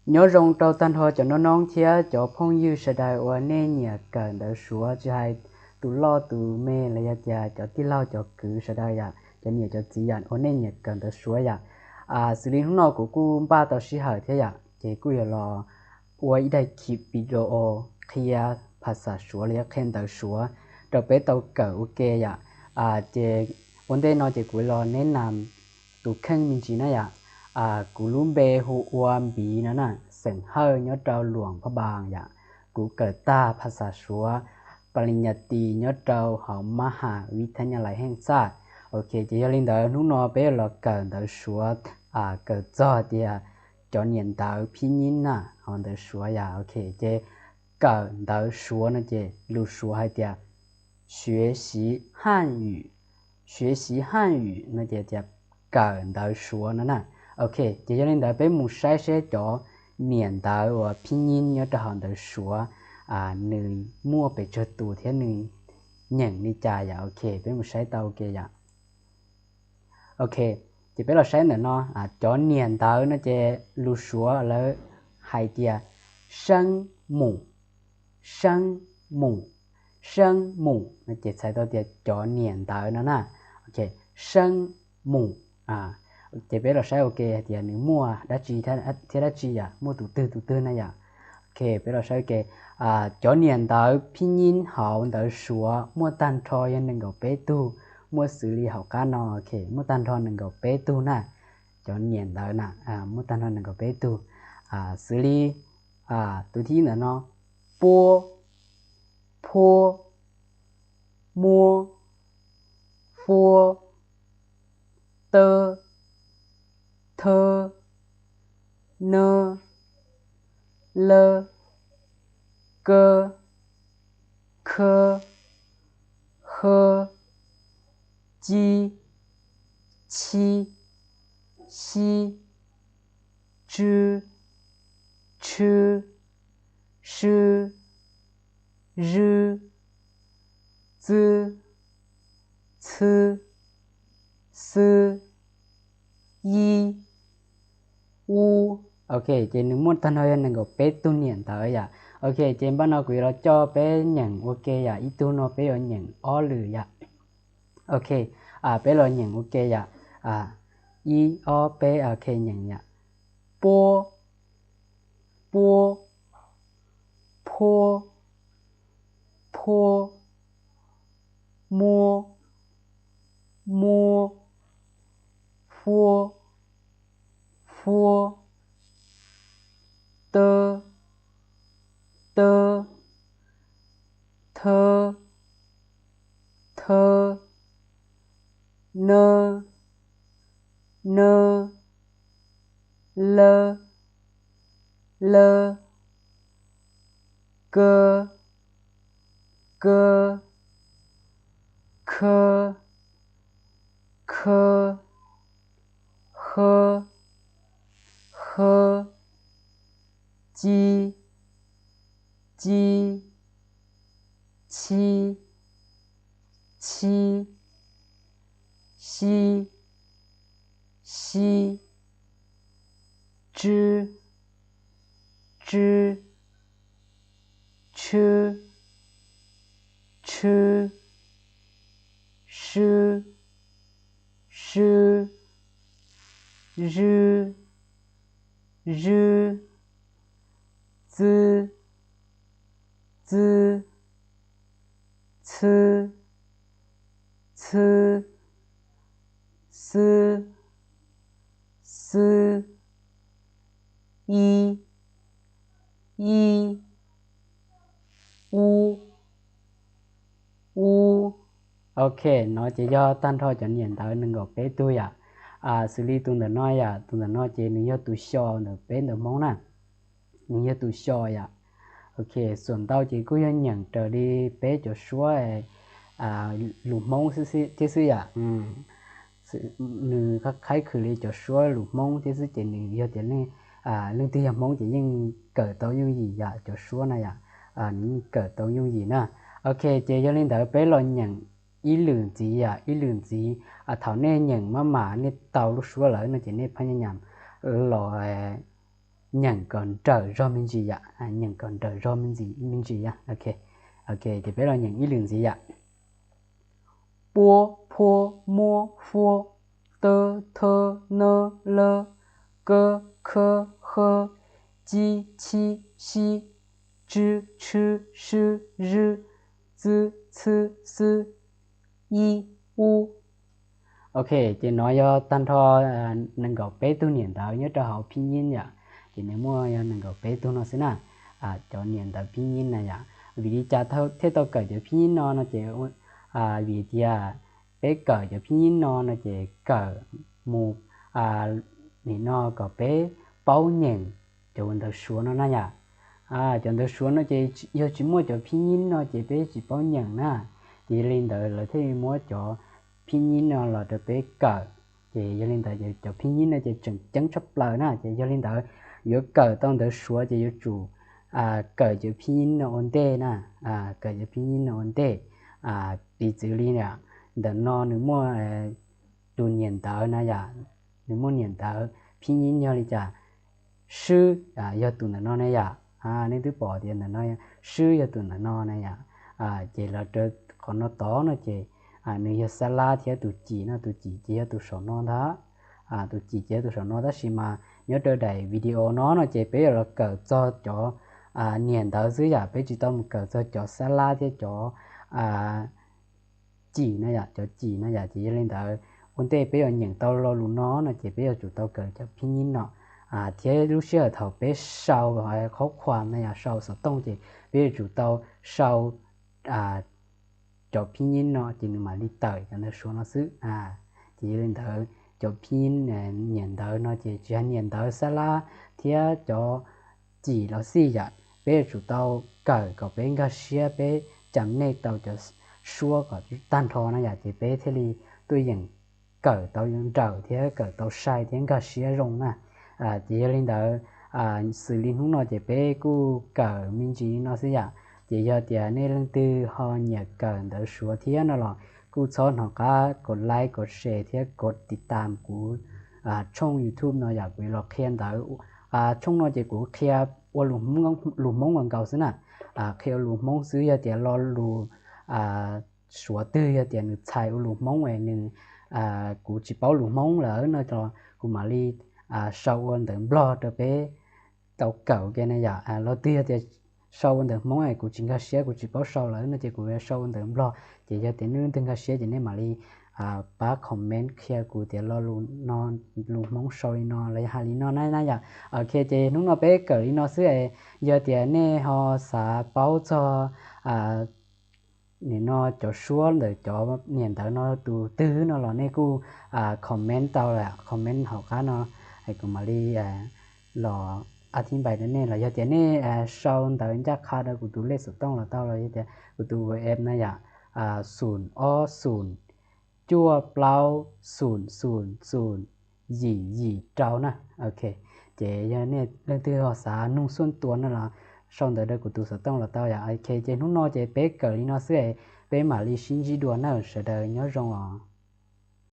Nyob zoo rau tag nrho cov noob noob thiab cov phooj ywg sawv daws uas nej nyiam kawm ntawv Suav, tsis hais tus loj tus me los yog tias cov tij laug cov kwv sawv daws yom, cov niam cov txiv yom, uas nej nyiam kawm ntawv Suav yom. Xws li hnub no kuv kuj npaj tau sij hawm thiab yom, ces kuj yuav los ua ib daim video qhia phas xas Suav los yog qhia ntawv Suav rau peb tau kawm ua ke yom. Ces ua ntej no ces kuv los neb nas tus kheej me ntsis na yom. Kuv lub npe hu ua Npiv no na, xeem Hawj, nyob rau Luam Phaj Npas yom. Kuv kawm tag phas xas Suav pa li nyas tis nyob rau hauv mab has vib thab nyas lais heej xaj. Ok, ces yog li ntawd hnub no peb los kawm ntawv Suav, kawm txog tias cov niam ntawv phib nyib na hauv ntawv Suav yom. Ok, ces kawm ntawv Suav no ces lus Suav hais tias 学习汉语, 学习汉语 no ces tias kawm ntawv Suav no na. Ok, ces yog li ntawd peb mus saib seb cov niam ntawv uas phib nyib nyob rau hauv ntawv Suav nws muaj pes tsawg tus thiab nws nyeem li cas yom. Ok, peb mus saib tau ua ke yom. Ok, ces peb los saib ntawm no, cov niam ntawv no ces lus Suav lawv hais tias 生母, 生母, 生母 no ces txhais tau tias cov niam ntawv no na. Ok, 生母. Ces peb los saib ua ke hais tias nws muaj dab tsi thiab dab tsi yom, muaj tus twg tus twg na yom. Ok, peb los saib ua ke. Cov niam ntawv phib nyib hauv ntawv Suav muaj tag nrho yog nees nkaum peb tug, muaj xws li hauv qab no. Ok, muaj tag nrho nees nkaum peb tug na. Cov niam ntawv na, muaj tag nrho nees nkaum peb tug, xws li tus thib ib ntawm no: puab, phuab, muab, fuab, tawb, thawb, nawb, lawb, kawb, khawb, hawb, cib, chib, sib, tswb, tshwb, swb, zwb, txwb, txhwb, xwb, yib, ub. Ok, ces nws muaj tag nrho yog nees nkaum peb tug niam ntawv yom. Ok, ces npaj no kuv yuav los coj peb nyeem ua ke yom, ib tug no peb yuav nyeem ob lwm yom. Ok, peb los nyeem ua ke yom. Ib, ob, peb, ok, nyeem yom. Puab, puab, phuab, phuab, muab, muab, fuab, fuab, tawb, tawb, thawb, thawb, nawb, nawb, lawb, lawb, kawb, kawb, khawb, khawb, hawb, hawb, cib, cib, chib, chib, sib, sib, tswb, tswb, tshwb, tshwb, swb, swb, zwb, zwb, txwb, txhwb, txhwb, xwb, xwb, ib, ib, ub, ub. Ok, no ces yog tag nrho cov niam ntawv nees nkaum peb tug yom. Xws li tus ntawm no yom, tus ntawm no ces nws yog tus xyo ntawm peb ntawv Hmoob na. Nws yog tus xyo yom. Ok, xuam ntau ces kuj yog nyeem raws li peb cov Suab lus Hmoob thiab xwb yom. Nws qhaib khwm li cov Suab lus Hmoob thiab xwb ces nws yog tias leej twg yog Hmoob ces yeej kawm tau yooj yim yom, cov Suab na yom. Nws yeej kawm tau yooj yim na. Ok, ces yog li ntawd peb los nyeem ib lwm ntxiv yom, ib lwm ntxiv. Thaum nej nyeem maj mam nej tau lub suab lawm no ces nej phaj nyaj nyam los nyeem kom nrawm zog me ntsis yom, nyeem kom nrawm zog me ntsis, me ntsis yom. Ok, ces peb los nyeem ib lwm ntxiv yom. Puab, phuab, muab, fuab, tawb, thawb, nawb, lawb, kawb, khawb, hawb, cib, chib, sib, tswb, tshwb, swb, zwb, txwb, txhwb, xwb, ib, ub. Ok, ces no yog tag nrho nees nkaum peb tug niam ntawv nyob rau hauv phib nyib yom. Ces nws muaj yog nees nkaum peb tug no xwb na, cov niam ntawv phib nyib na yom. Vim li cas thiaj tau kawm cov phib nyib no no ces vim tias peb kawm cov phib nyib no no ces kawm mus nim no kom peb paub nyeem cov ntawv suav no na yom. Cov ntawv suav no ces yog tsis muaj cov phib nyib no ces peb tsis paub nyeem na. Ces yog li ntawd lawv thiaj li muab cov phib nyib no los rau peb kawm. Ces yog li ntawd cov phib nyib no ces tseem ceeb tshaj plaws na. Ces yog li ntawd yuav kawm tau ntawv suav ces yuav tsum kawm cov phib nyib no ua ntej na, kawm cov phib nyib no ua ntej. Piv txwv li ntawm no nws muaj tus niam ntawv na yom, nws muaj niam ntawv phib nyib yog li cas, swb yog tus ntawm no ne yom. Nej twb pom tias ntawm no swb yog tus ntawm no na yom. Ces los rau qhov no tod no ces nws yog xab lab thiab tus cim no, tus cim ces yog tus saum no ntag. Tus cim ces yog tus saum no tab sis mas nyob rau daim video no no ces peb yuav los kawm txog cov niam ntawv xwb yom, peb tsis tau mus kawm txog cov xab lab thiab cov cim na yom, cov cim na yom. Ces yog li ntawd ua ntej peb yuav nyeem tau lo lus no no ces peb yuav tsum tau kawm cov phib nyib no, thiab lub sij hawm thaum peb sau qhob khuas na yom, sau xov tooj ces peb yuav tsum tau sau cov phib nyib no ces nws mam li tawm cov ntawv suav no xwb. Ces yog li ntawd cov phib nyib niam ntawv no ces tsis hais niam ntawv xab lab thiab cov cim los xij yom, peb yuav tsum tau kawm kom peb nkag siab, peb cam nej tau cov suab kom tag nrho na yom, ces peb thiaj li tuaj yeem kawm tau nrawm thiab kawm tau sai thiab nkag siab zoo na. Ces yog li ntawd xws li hnub no ces peb kuj kawm me ntsis li no xwb yom. Ces yog tias nej leej twg ho nyiam kawm ntawv suav thiab no los kuj txhob hnov qab kom like, kom share thiab kom tiv tam kuv tshooj YouTube no yom, kuv los qhia ntawv. Tshooj no ces kuv qhia ua lus Hmoob nkaus xwb na, qhia ua lus Hmoob xwb. Yog tias lo lus suav twg yog tias nws txhais ua lus Hmoob es nws, kuv tsis paub lus Hmoob lawm no los kuv mam li sau ua ntawv Nplog rau peb tau kawm ua ke na yom. Lo twg yog tias sau ua ntawv Hmoob es kuv tsis nkag siab, kuv tsis paub sau lawm no ces kuv sau ua ntawv Nplog. Ces yog tias nej leej twg nkag siab ces nej mam li pab comment qhia kuv tias lo lus no, lus Hmoob sau li no los yog hais li no na yom. Ok, ces hnub no peb kawm li no xwb es yog tias nej ho xav paub txog nim no cov suab ntawm cov niam ntawv no tus twg no los nej kuj comment tau lawm, comment hauv qab no, kuv mam li los a thib npais rau nej. Los yog tias nej sau ntawv ncaj qha rau kuv tus lej xov tooj los tau, los yog tias kuv tus WhatsApp na yom, xum ob xum cuaj plaub xum xum xum yim yim rau na. Ok, ces yog nej leej twg ho xav nug xuaj tuas no los sau ntawv rau kuv tus xov tooj los tau yom. Ok, ces hnub no ces peb kawm li no xwb, peb mam li sib ntsib dua na, sawv daws nyob zoo os.